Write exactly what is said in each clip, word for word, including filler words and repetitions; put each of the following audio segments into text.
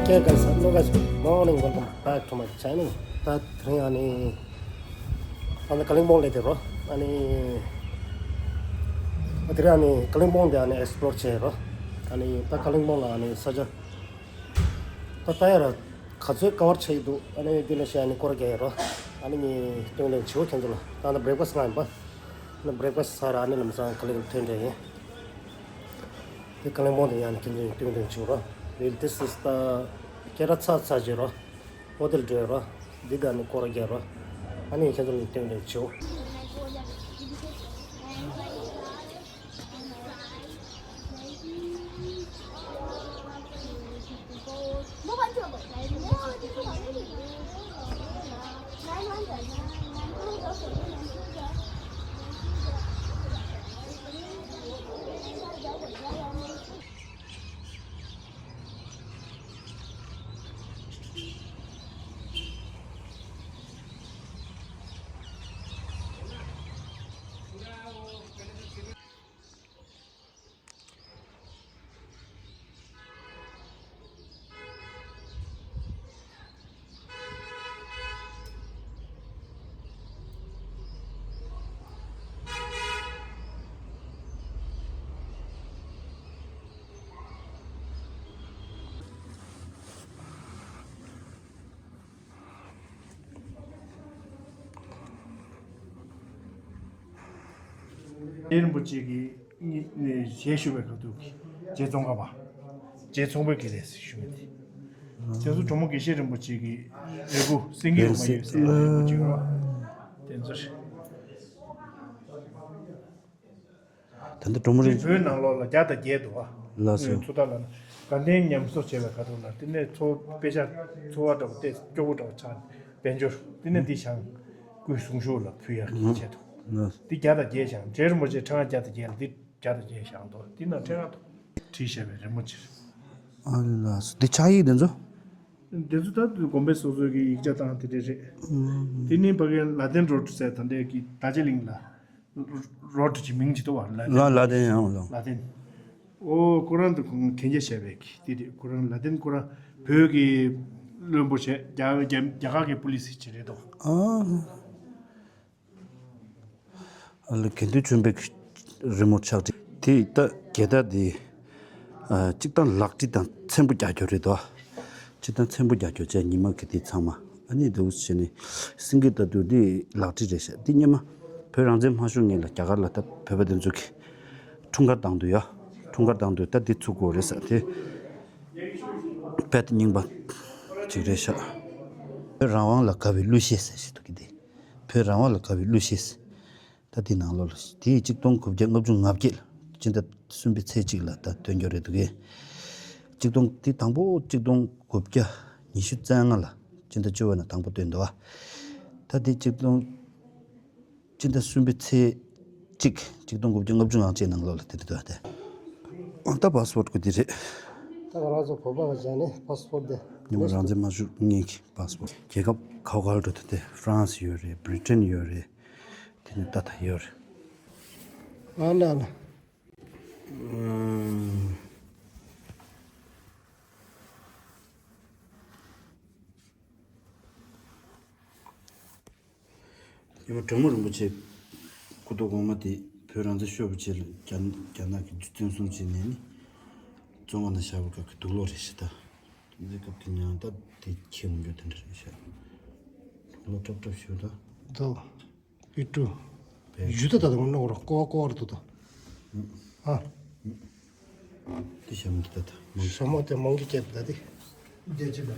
Hey guys, hello guys, good morning, welcome back to my channel. ད་དེ་རིང་ཨ་ནི་ད་ནི་ཀ་ལིང་པོང་སླེབས་ཏེ་རོ། ཨ་ནི་ད་དེ་རིང་ཨ་ནི་ཀ་ལིང་པོང་དེ་ཨ་ནི་ཨེགས་པི་ལོར་བྱས་རོ། ཨ་ནི་ད་ཀ་ལིང་པོང་ལ་ཨ་ནི་ས་ཆ་ད་ལྟ་ཡ་ར་ག་ཚོད་ཀ་བར་བྱས་ཡི་འདུག་ཨ་ནི་དེ་ལ་ཤེས་ཨ་ནི་སྐོར་རྒྱག་ཡ་རོ། ཨ་ནི་ངས་སྟོན་སྟོན་བྱེད་ཁྱེད་ཚོ་ལ། ད་ལྟ་བྷི་རེག་ཕ་སི་ང་ཡིན་པ། ཨ་ནི་བྷི་རེག་ཕ་སི་ཟ་ར་ཨ་ནི་ལམ་སང་ཀ་ལིང་ཐོན་འདྲ་ཡིན། དེ་ཀ་ལིང་པོང་དེ་ཡང་ནི་ཁྱེད་ཚོ་སྟོན་སྟོན་བྱེད་རོ། Well, this is the སྐད་གྲགས་ཚ་ཚ་བྱེད་རོ། ཧོ་ཏེལ་འགྲོ་རོ། འདི་ག་ནི་སྐོར་རྒྱག་རོ། ཨ་ནི་ཁྱེད་ཚོ་ལ་སྟོན་སྟོན་བྱེད། རྗེ་རིན་པོ་ཆེ་གི་ཞལ་བཞུགས་པའི་སྐབས་དུ་གི་རྗེ་ཙོང་ཁ་པ། རྗེ་ཙོང་ཁ་པའི་གི་རེད་ཞུ་མི་དེ། རྗེ་སོ་གྲོ་མོ་དགེ་བཤེས་རིན་པོ་ཆེ་གི་རེ་སྐུ་སེང་གེ་རུ་མ་ཡོད་ཟེར་རེ་སྐུ་ཅིག་རོ། དེ་ཚོ་རེད། ད་ལྟ་གྲོ་མོ་རིན། བོད་ནང་ལོགས་ལ་བརྒྱ་དང་བརྒྱད་འདུག་བ། ལགས་སོ། ཚོ་ད་ལ་དགའ་ལྡན་ཉམས་གསོ་བྱས་པའི་ཁ་ཐུག་ལ་དེ་ནས་ཚོ་དཔེ་ཆ་ཚོ་བ་འདྲ་བོ་སྟེ་སྐྱོ་བོ་འདྲ་བོ་ཆགས་དཔལ་འབྱོར་དེ་ནས་འདི་བཞེངས་སྐུའི་གཟུངས་གཞུག་ལ་ཕུལ་ཡག་གི་ཆེད་དུ། ལགས། འདི་བརྒྱ་དང་བརྒྱད་བཞེངས། རྗེ་རིན་པོ་ཆེ་ཁྲི་ཁང་བརྒྱ་དང་བརྒྱད་ལ་འདི་བརྒྱ་དང་བརྒྱད་བཞེངས་འདུག་འདི་ནང་ཁྲི་ཁང་དུ་བྲིས་བཞག་པའི་རི་མོ་ཅིག་རེད། ཨ་ལགས་སོ། འདི་ཕྱག་ཡིག་འདི་ཚོ། འདི་ཚོ་ད་དགོན་པའི་སོ་སོའི་གི་ཡིག་ཆ་དང་དེ་འདྲ་རེད། ཨུམ། དེ་ནི་ཕ་གིའི་ལ་དན་རོ་ཌི་ཟེར་ད་ལྟའི་གི་ད་ཅི་ལིང་ལ། རོ་ཌི་ཅིག་མིང་ཅིག་འདུག་བ། ལ་ལ་ལ་དན་ཡང་ལ། ལ་དན། ཨོ་ཁོ་རང་དུ་ཁོང་གན་རྒྱ་བྱས་པའི་གི་དེ་རེད། ཁོ་རང་ལ་དན་ཁོ་རང་བོད་ཀྱི་བློན་པོ་བྱས། རྒྱ་རྒྱ་རྒྱ་གར་གྱི་པུ་ལི་སི་ཅིག་རེད་དོ། ཨ། ཨ་ལ་དགེ་འདུན་ཆོས་འཕེལ་གྱི་རི་མོ་ཕྱག་བྲིས་དེ་ད་གད་ད་དེ། ཨ། གཅིག་དང་ལག་བྲིས་དང་ཚེམ་བུ་རྒྱག་རྒྱུ་རེད་དོ། གཅིག་དང་ཚེམ་བུ་རྒྱག་རྒྱུ་བྱས་ཉི་མ་གི་དེ་ཚང་མ་ཨ་ནི་འདུག་བྱས་ནས་སེང་གེ་ལྟ་དུས་དེ་ལག་བྲིས་རེད་ཤག་དེ་སྔོན་མ་བོད་རང་བཙན་མ་ཤོར་སྔོན་ལ་རྒྱ་གར་ལ་ད་བོད་པ་དེ་ཚོ་གི་འཁྲུངས་སྐར་བཏང་དུས་ཡ། འཁྲུངས་སྐར་བཏང་དུས་ད་དེ་ཚུགས་དགོས་རེད་ཟེར་དེ། དཔེ་རྙིང་པ་ཅིག་རེད་ཤག་བོད་རང་དབང་ལ་དགའ་བའི་གླུ་གཞས་ཟེར་ཞིག་འདུག་གི་དེ། བོད་རང་དབང་ལ་དགའ་བའི་གླུ་གཞས། ད་དེའི་ནང་ལོགས་ལ་དེའི་གཅིག་སྟོང་དགུ་བརྒྱ་ལྔ་བཅུ་ང་བརྒྱད་ལ་སྤྱི་ཟླ་གསུམ་པའི་ཚེས་གཅིག་ལ་ད་སྟོན་རྒྱུ་རེད་འདུག་གས། གཅིག་སྟོང་དེ་དང་པོ་གཅིག་སྟོང་དགུ་བརྒྱ་ཉི་ཤུ་རྩ་ལྔ་ལ་སྤྱི་ཟླ་བཅུ་པའི་ནང་དང་པོ་སྟོན་འདུག་ཨ། ད་དེ་གཅིག་སྟོང་སྤྱི་ཟླ་གསུམ་པའི་ཚེས་གཅིག་གཅིག་སྟོང་དགུ་བརྒྱ་ལྔ་བཅུ་ང་གཅིག་ནང་ལོགས་ལ་དེ་འདྲ་འདུག་ཨ། དེ་ཨ་ད་པཱ་སི་པོར་ཊི་ཁོ་དེ་རེད། ད་ང་རང་ཚོ་བོད་པ་ག་བྱས་ནས་པཱ་སི་པོར་ཊི་དེ། ཉི་མ་རང་བཙན་མ་བཞུགས་སྔོན་གྱི་པཱ་སི་པོར་ཊི། རྒྱལ་ཁབ་ཁ་བ་ག་ལ་འགྲོ་ཐུབ་སྟེ་ཧྥ་རན་སི་ཡོད་རེད། བྷི་རི་ཊན་ཡོད་རེད། དེ་ནས་ད་ད་ཡོད་རེད། ཨ་ལ་ལ། ཉི་མ་དྲོན་མོ་རིན་པོ་ཆེ་སྐུ་ཐོག་གོང་མ་དེ་བོད་རང་བཙན་ཤོར་བའི་རྗེས་ལ་རྒྱ་རྒྱ་ནག་གིས་བཙོན་བཟུང་བྱས་ནས་ནི་བཙོན་ཁང་ནང་བཞག་པའི་སྐབས་ཀྱི་དུག་ལོག་རེད་ཤག་ད། དེ་འདྲའི་སྐབས་དེ་ནས་ཡང་ད་དེ་ཁྱེར་འོང་རྒྱུ་དེ་འདྲ་རེད་ཤག་དུག་ལོག་ཀྲབ་ཀྲབ་ཞུ་ད། དོ། ཡུ་ཊུབ། བེ། ཡུ་ཊུབ་ད་དུང་ནོར་ཀོ་ཀོ་ར་དུ་དོ། ཨ། དེ་ཞྭ་མོ་དེ་ད་ད་མང་། ཞྭ་མོ་དེ་མང་གི་སྐྱེས་ད་དེ། རྒྱལ་ཆེན་པ།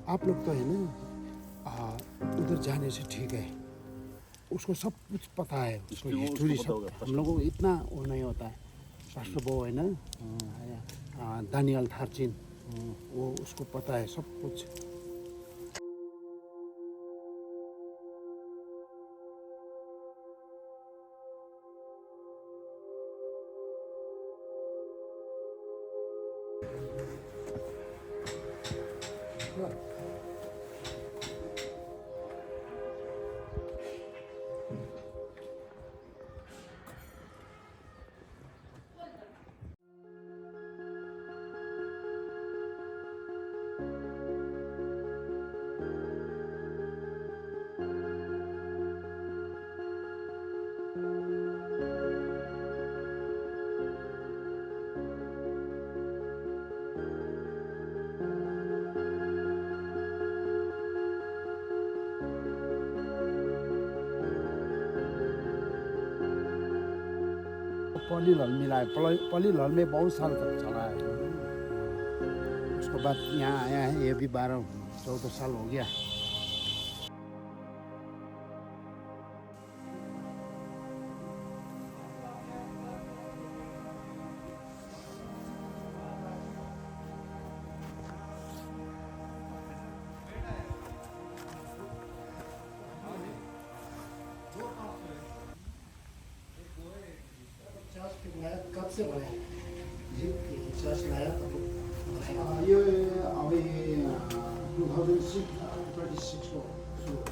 आप लोग तो है ना, आ, उधर जाने से ठीक है। उसको सब कुछ पता है, उसको हिस्ट्री सब। हम लोगों को इतना वो नहीं होता है। पास्टर बो है ना, आ, दानियल थार्चिन, वो उसको पता है सब कुछ। पल्ली लल्मी ला, पल्ली, पल्ली लल्मी बहुत साल तक चला है। उसके बाद यहाँ आया है, ये भी बारह चौदह साल हो गया। चार्ज फिर नया कब से बनाया? जी, चार्ज नया कब बनाया? हाँ, ये अभी, अ, टू थाउजेंड सिक्स, अ, ट्वेंटी सिक्स को शुरू हुआ।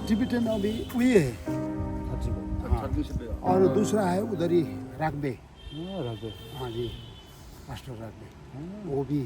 टिबेटन अभी उही है। हाँ। और दूसरा है उधर ही रागबे। हाँ, रागबे। हाँ जी, मास्टर रागबे। हाँ। वो भी।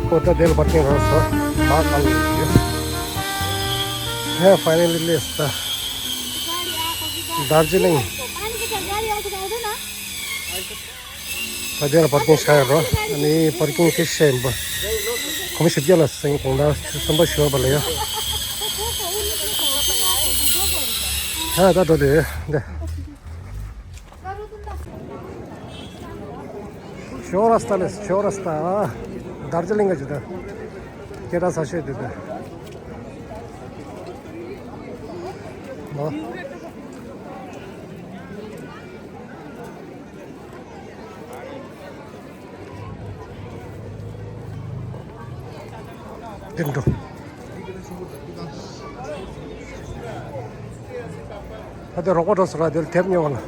ཁོ་ད་དེར་པར་ཀིང་རག་སོང་། མ་ཁ་ལ་ཡོད། ཧེ། ཕའི་ནལ་ལི་ལེས་ད་དར་ཇི་ལིང་། ད་དེར་པར་ཀིང་ཆགས་ཡོད་རོ། ཨ་ནི་པར་ཀིང་དེ་ཤེས་ཡིན་པ། གོང་བཞི་བརྒྱ་ལ་སེང་གོང་ད་གསུམ་པ་ཞོར་བ་ལ་ཡོད། ཧ་ད་འགྲོ་དེ་འདི། ཤོ་ར་སྟ་ལེ། ཤོ་ར་སྟ། དར་ཇི་ལིང་ག་ཇི་ད། སྐད་གྲགས་ས་ཤོད་དེ་ད། ཨོ། དེ་འགྲོ། ད་ལྟ་རོགས་པ་འགྲོ་སོང་ར། དེར་དེབ་ཉོ་བ་ལ།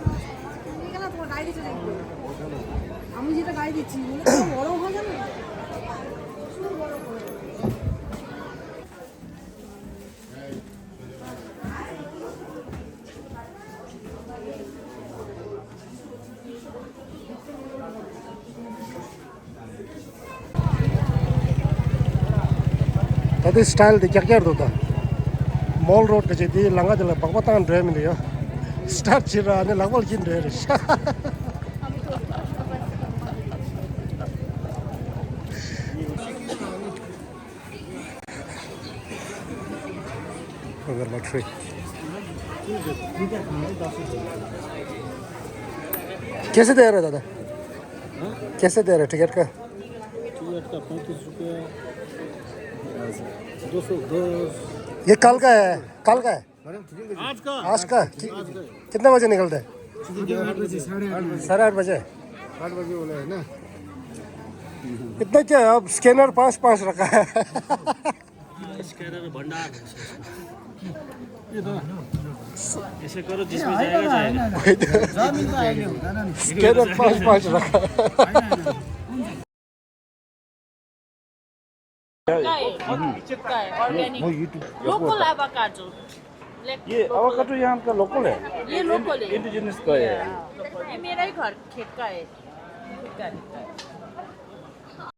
ད་ལྟའི་སི་ཊལ་དེ་རྒྱག་རྒྱག་འདུག་ད། མོལ་རོཌ་ག་ཅིག་དེའི་ལམ་ཁ་དེ་ལ་སྦག་སྦག་བཏང་འགྲོ་ཡ་མི་འདུག་ཡ། སི་ཊར་བྱེད་ར་ནི་ལག་པ་ལ་འཁྱེར་འགྲོ་ཡ་རེད་ཤག अगर लॉटरी। कैसे दे रहे दादा? हाँ? कैसे दे रहे टिकट का? टिकट का पैंतीस रुपया, दो सौ दस। ये कल का है, कल का है? आज का। आज का? कि-, आज का। कितने बजे निकलते हैं? साढ़े आठ बजे। साढ़े आठ बजे। आठ बजे वाला है ना? इतना क्या है? अब स्कैनर पाँच पाँच रखा है। स्कैनर भंडार। ऐसे करो जिसमें जाएगा, जाएगा। स्कैनर पाँच पाँच रखा। का है, का है, organic। वो YouTube लोकल एवोकाडो। ये एवोकाडो यहाँ का लोकल है? ये लोकल है। इंडिजिनस का है? ये मेरा ही घर खेत का है। खुद का खेत का है।